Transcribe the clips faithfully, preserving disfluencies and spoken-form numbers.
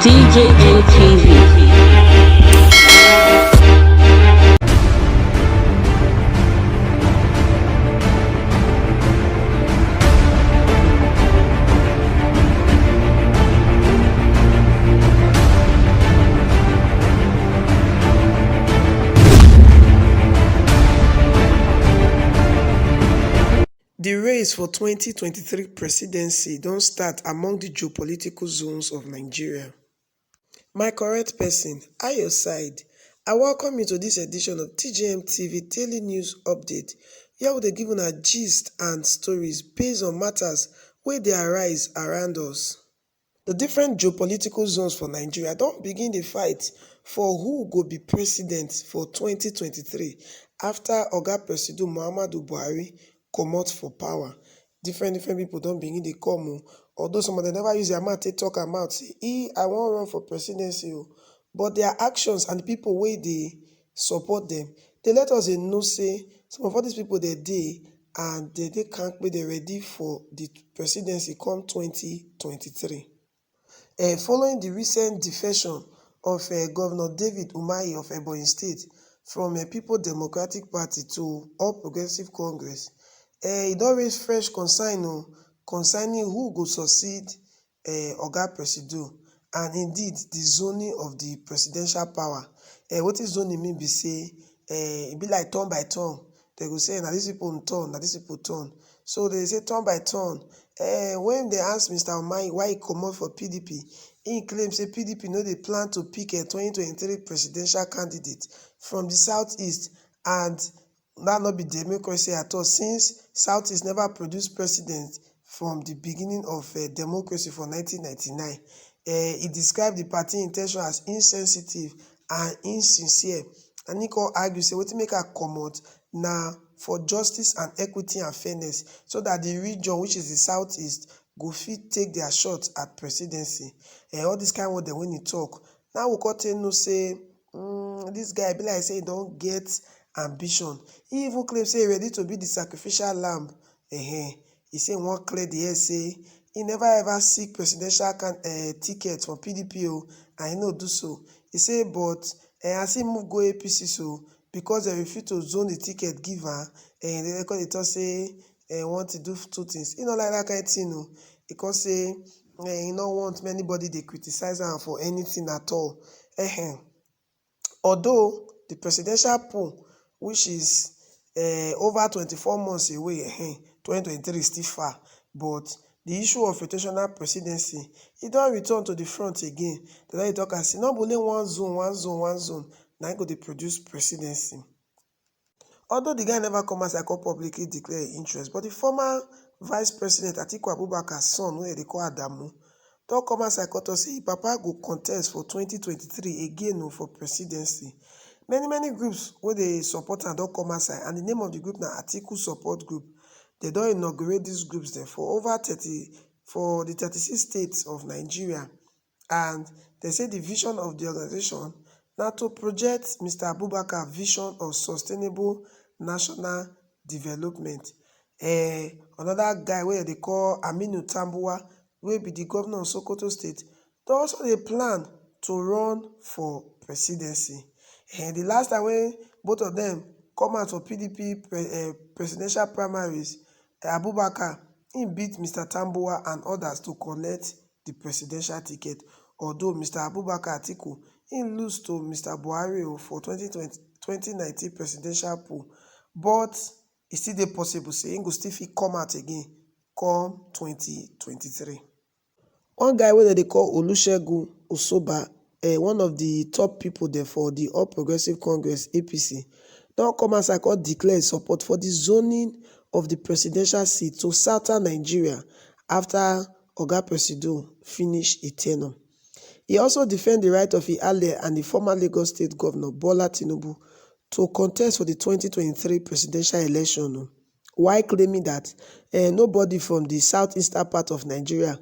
C J N T V. Di race for twenty twenty-three presidency don start among di geopolitical zones of Nigeria. My correct person, I your side. I welcome you to dis edition of T J M T V Daily News Update, where we dey give una gist and stories based on matters wey dey arise around us. Di different geopolitical zones for Nigeria don begin dey fight for who go be president for twenty twenty-three afta Oga Presido Muhammadu Buhari comot for power. Different different pipo don begin dey come o, although some of dem neva use dia mouth take tok am out say, "I wan run for presidency o," but dia actions and di pipo wey dey support dem dey let us dey know say some of all dis pipo dem dey and dem dey kampe, dem ready for di presidency come twenty twenty-three. Eh, following di recent defection of eh, Governor David Umahi of Ebonyi State from eh, People Democratic Party to All Progressive Congress, eh, e don raise fresh concern o, concerning who go succeed eh, Oga Presido and indeed di zoning of di presidential power. Eh, wetin zoning mean be say eh, e be like turn by turn. Dem go say na dis pipo turn, na dis pipo turn. So dem dey say turn by turn. Eh, wen dem ask Mister Umahi why e comot for P D P, im claim say P D P no dey plan to pick a twenty twenty-three presidential candidate from di southeast and dat no be democracy at all since southeast neva produce president from di beginning of eh, democracy for nineteen ninety-nine. Eh, e describe di party in ten tion as insensitive and insincere, and e come argue say wetin make am comot na for justice and equity and fairness, so dat di region, which is di southeast, go fit take dia shot at presidency. Eh, all dis kain word dem wey e tok, na we come take know say um dis guy be like say e don get ambition. E even claim say e ready to be di sacrificial lamb. Ehen, e say e wan clear di air say e neva ever seek presidential can um ticket from P D P o, and e no do so. E say but um as e move go A P C so, because dem refuse to zone di ticket give am, um dem come dey tok say um e want to do two tins. E no like dat kain tin o. E come say um e no want make anybody dey criticise am for anytin at all. Ehen. Although di presidential poll, which is um over twenty-four months away, um twenty twenty-three still far, but di issue of rotational presidency, e don return to di front again. Dem don dey tok am say no be only one zone, one zone, one zone na im go dey produce presidency. Although di guy neva come outside come publicly declare im interest, but di former vice president Atiku Abubakar son, wey dem dey call Adamu, don come outside come tok say im papa go contest for twenty twenty-three again o for presidency. Many many groups wey dey support am don come outside, and di name of di group na Atiku Support Group. Dem don inaugurate dis groups dem for over thirty, for di thirty-six states of Nigeria. And dem say di vision of di organisation na to project Mister Abubakar vision of sustainable national development. Um anoda guy wey dem dey call Aminu Tambuwa, wey be di govnor of Sokoto State, don also dey plan to run for presidency. Um di last time wey both of dem come out for P D P pre um presidential primaries, Abubakar, im beat Mister Tambuwa and odas to collect di presidential ticket, although Mister Abubakar Atiku, im lose to Mister Buhari o for twenty twenty, twenty nineteen presidential poll, but e still dey possible say im go still fit come out again come twenty twenty-three. One guy wey dem dey call Olusegun Osoba, um one of di top pipo dem for di All Progressives Congress, A P C, don come outside come declare im support for di zoning of di presidential seat to Southern Nigeria afta Oga Presido finish im tenure. E also defend di right of im ally and di former Lagos State Govnor Bola Tinubu to contest for di twenty twenty-three presidential election o, while claiming dat um nobody from di south-eastern part of Nigeria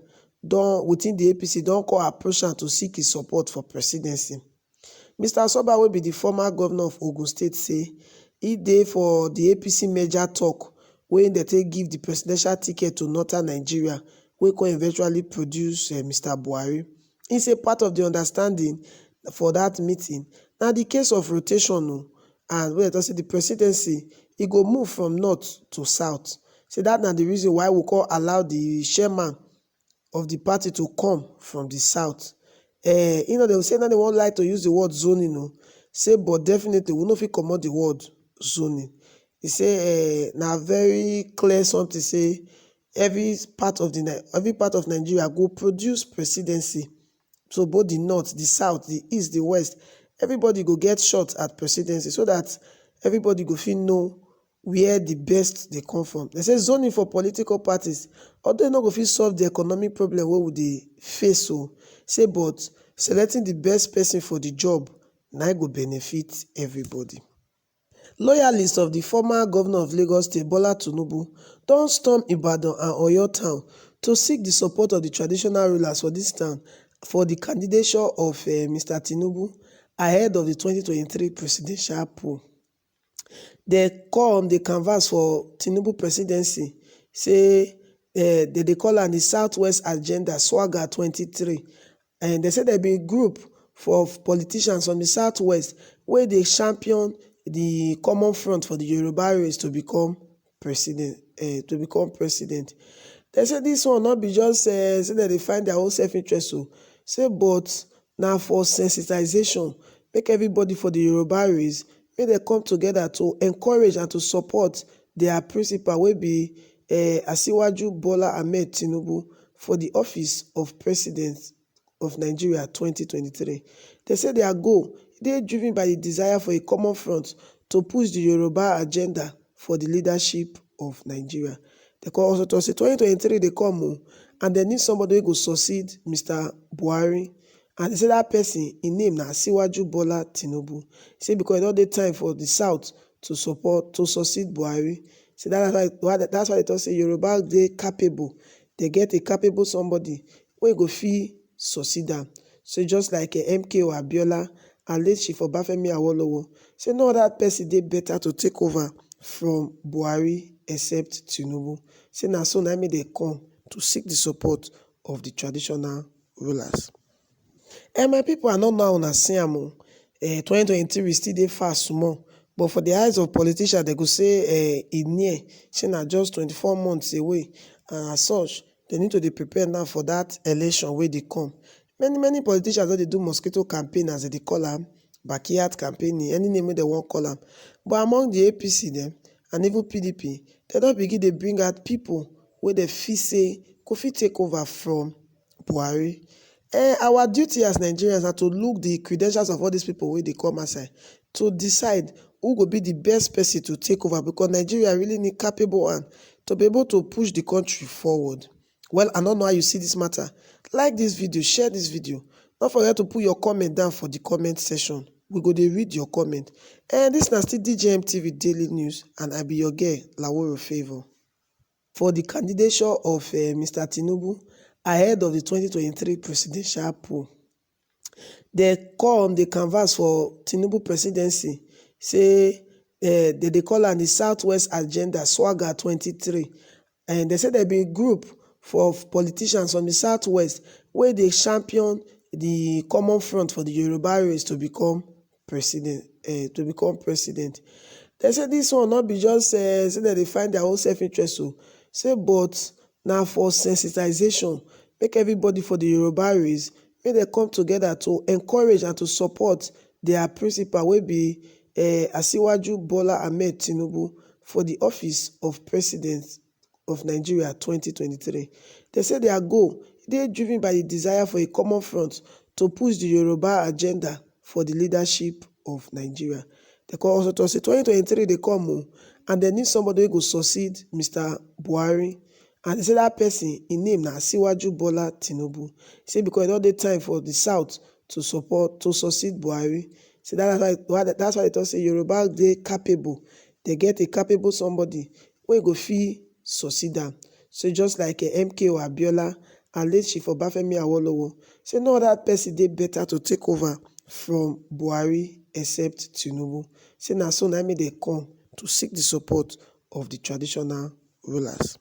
don, within di A P C, don come approach am to seek im support for presidency. Mister Osoba, wey be di former govnor of Ogun State, say e dey for di A P C merger tok wey dem take give di presidential ticket to Northern Nigeria, wey come eventually produce um Mister Buhari. He say part of the understanding for that meeting na the case of rotation o, and wey dem talk say the presidency, e go move from north to south. Say that na the reason why we come allow the chairman of the party to come from the south. Eh, you know, they say now they won't like to use the word zoning o. Say, but definitely we no fit comot the word zoning. He say, eh, na very clear something say every part of the Ni-, every part of Nigeria go produce presidency. So both the north, the south, the east, the west, everybody go get shot at presidency so that everybody go fit know where the best dey come from. They say zoning for political parties, although e no go fit solve the economic problem wey we dey face o, say but selecting the best person for the job na e go benefit everybody. Loyalists of the former governor of Lagos State, Bola Tinubu, don storm Ibadan and Oyo town to seek the support of the traditional rulers for this town for the candidature of, eh, Mister Tinubu ahead of the twenty twenty-three presidential poll. They come, they canvass for Tinubu presidency, say, eh, they, they call am the Southwest Agenda, Swagger twenty-three. And they say there be group for politicians from the Southwest wey dey champion the common front for the Yoruba race to become president, eh, to become president. They say this one not be just, eh, say that they find their own self-interest o. Say, but na for sensitization, make everybody for the Yoruba race, make dem come together to encourage and to support their principal wey be, eh, Asiwaju Bola Ahmed Tinubu for the office of president of Nigeria twenty twenty-three. They say their goal dey driven by the desire for a common front to push the Yoruba agenda for the leadership of Nigeria. They come also talk say twenty twenty-three dey come o, and they need somebody wey go succeed Mister Buhari. And they say that person, his name na Asiwaju Bola Tinubu. Say because e don dey time for the South to support, to succeed Buhari. Say that's why, why, that's why they talk say Yoruba dey capable. They get a capable somebody wey go fit succeed am. So just like, eh, M K O Abiola and late Chief Obafemi Awolowo, say no other person dey better to take over from Buhari except Tinubu. Say na so na make dem come to seek the support of the traditional rulers. And my people, I no know how una see am o. Eh, twenty twenty-three still dey far small, but for the eyes of politicians, they go say, eh, e near. Say na just twenty-four months away, and as such, they need to dey prepare now for that election wey dey come. Many, many politicians don dey do mosquito campaign, as they dey call am, backyard campaigning, any name wey they wan call am. But among the A P C dem and even P D P, they don begin dey bring out people wey they feel say go fit take over from Buhari. Eh, our duty as Nigerians na to look the credentials of all these people wey dey come outside to decide who go be the best person to take over, because Nigeria really need capable hand to be able to push the country forward. Well, I don't know how you see this matter. Like this video, share this video. Don't forget to put your comment down for the comment section. We go dey read your comment. And this na still D J M T V Daily News, and I be your girl, Laworo Favour. For the candidature of, eh, Mister Tinubu ahead of the twenty twenty-three presidential poll, they come, they canvass for Tinubu presidency, say, eh, they, they call am the Southwest Agenda, Swagger twenty-three. And they say there be group for politicians from the Southwest wey dey champion the common front for the Yoruba race to become president, eh, to become president. They say this one not be just, eh, say that they find their own self-interest o. Say, but na for sensitization, make everybody for the Yoruba race, make dem come together to encourage and to support their principal wey be, eh, Asiwaju Bola Ahmed Tinubu for the office of president of Nigeria twenty twenty-three. They say their goal dey driven by the desire for a common front to push the Yoruba agenda for the leadership of Nigeria. They come also talk say twenty twenty-three dey come o, and they need somebody wey go succeed Mister Buhari. And they say that person, his name na Asiwaju Bola Tinubu. Say because e don dey time for the South to support, to succeed Buhari. Say that's why, why, that's why they talk say Yoruba dey capable. They get a capable somebody wey go fit succeed am. So just like, eh, M K O Abiola and late Chief Obafemi Awolowo, say no other person dey better to take over from Buhari except Tinubu. Say na so na make dem come to seek the support of the traditional rulers.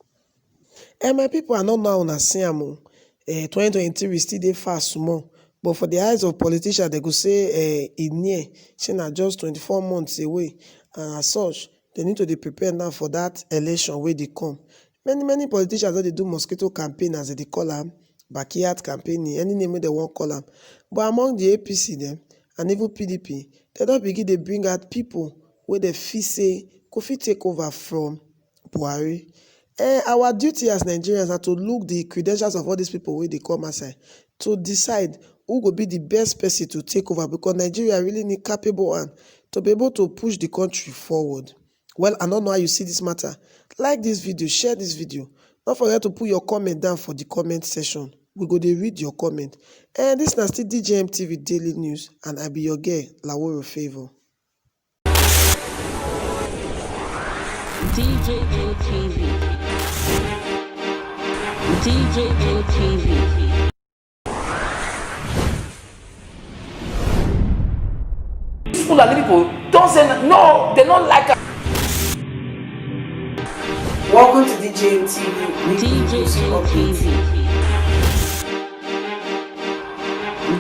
And my people, I no know how una see am o. Eh, twenty twenty-three still dey far small, But for the eyes of politicians, they go say, eh, e near, say na just twenty-four months away, and as such, they need to dey prepare now for that election wey dey come. Many, many politicians don dey do mosquito campaign, as they dey call am, backyard campaigning, any name wey they wan call am. But among the A P C dem and even P D P, they don begin dey bring out people wey they feel say go fit take over from Buhari. Eh, our duty as Nigerians na to look the credentials of all these people wey dey come outside, to decide who go be the best person to take over, because Nigeria really need capable hand to be able to push the country forward. Well, I don't know how you see this matter. Like this video, share this video. Don't forget to put your comment down for the comment section. We go dey read your comment. And this na still D J M T V Daily News, and I be your girl, Laworo Favor. D J M T V. D J M T V. These Fulani people don't say n- no, they don't like us. Welcome to D J M T V. D J M T V.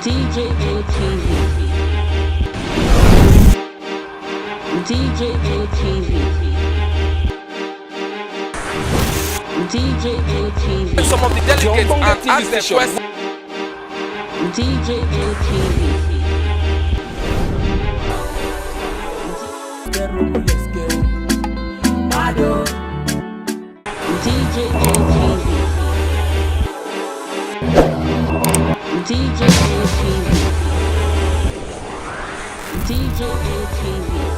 D J M T V. D J M T V. D J M T V. Some of the delegates and ask the question. D J M T V. D J M T V. D J M T V. D J M T V.